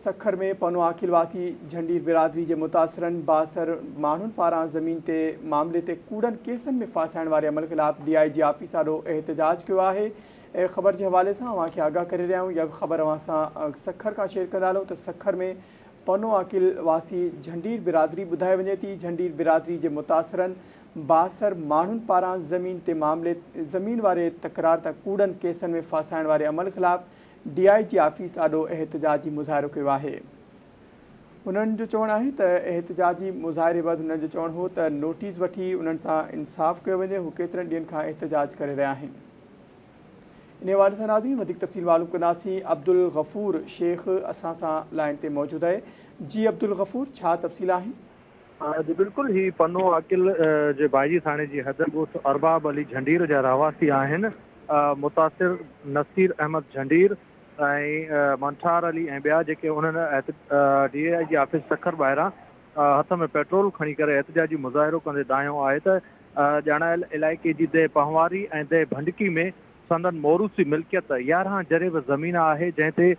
سکر ۾ پنو عاقل واسي جهنڊير برادري جي متاثرن بااثر ماڻهن پاران زمين تي معاملي تي ڪوڙن ڪيسن ۾ ڦاسائڻ واري عمل خلاف ڊي I جي آفيس آڏو احتجاج ڪيو آهي. خبر جي حوالي سان اوهان کي آگاهه ڪري رهيا آهيون اها خبر اوهان سان سکر کان شيئر ڪندا هلون ته سکر ۾ پنو عاقل واسي جهنڊير برادري ٻڌائي وڃي ٿي جهنڊير برادري جي متاثرن بااثر ماڻهن پاران زمين تي معاملي زمين واري تڪرار تان ڪوڙن ڪيسن ۾ ڦاسائڻ واري عمل خلاف ڊي I جي آفيس آڏو احتجاجي مظاهرو ڪيو آهي. هنن جو چوڻ آهي ته احتجاجي مظاهري بعد هنن جو چوڻ هو ته نوٽيس وٺي انهن سان انصاف ڪيو وڃي هو ڪيترن ڏينهن کان احتجاج ڪري رهيا آهن. انهي حوالي سان ناظرين وڌيڪ تفصيل معلوم ڪنداسين عبدالغفور شيخ اسان سان لائين تي موجود آهي جي عبدالغفور ڇا تفصيل آهن؟ جي بلڪل هي پنو عاقل جي بائجي ٿاڻي جي حد ڳوٺ ارباب علي جهنڊير جا رهواسي آهن متاثر نصير احمد جهنڊير ۽ منٺار علي ۽ ٻيا جيڪي انهن ڊي I جي آفيس سکر ٻاهران هٿ ۾ پيٽرول کڻي ڪري احتجاجي مظاهرو ڪندي دانهيو آهي ته ڄاڻايل علائقي جي ديهه پنهواري ۽ ديهه ڀنڊڪي ۾ سندن موروثي ملڪيت 11 جريب زمين آهي جنهن تي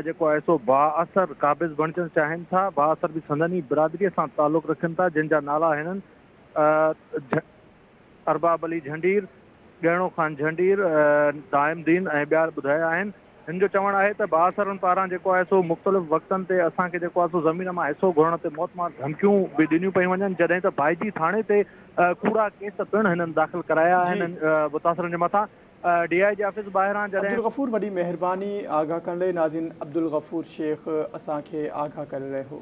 جيڪو آهي سو بااثر قابض بڻجڻ چاهين ٿا، بااثر به سندن ئي برادري سان تعلق رکن ٿا جن جا نالا هنن ارباب علي جهنڊير، ڳهڻو خان جهنڊير، دائم دين ۽ ٻيا ٻڌايا آهن. هن جو چوڻ آهي ته بااثرن پاران جيڪو آهي سو مختلف وقتن تي اسان کي جيڪو آهي سو زمين مان حصو گهرڻ تي موتمار ڌمڪيون به ڏنيون پيون وڃن جڏهن ته بائجي ٿاڻي تي ڪوڙا ڪيس پڻ هنن داخل ڪرايا آهن متاثرن جي مٿان ڊي I جي آفيس ٻاهران جڏهن. عبدالغفور وڏي مهرباني آگاهه ڪرڻ لئي ناظرين عبدالغفور شيخ اسان کي آگاهه ڪري رهيو هو.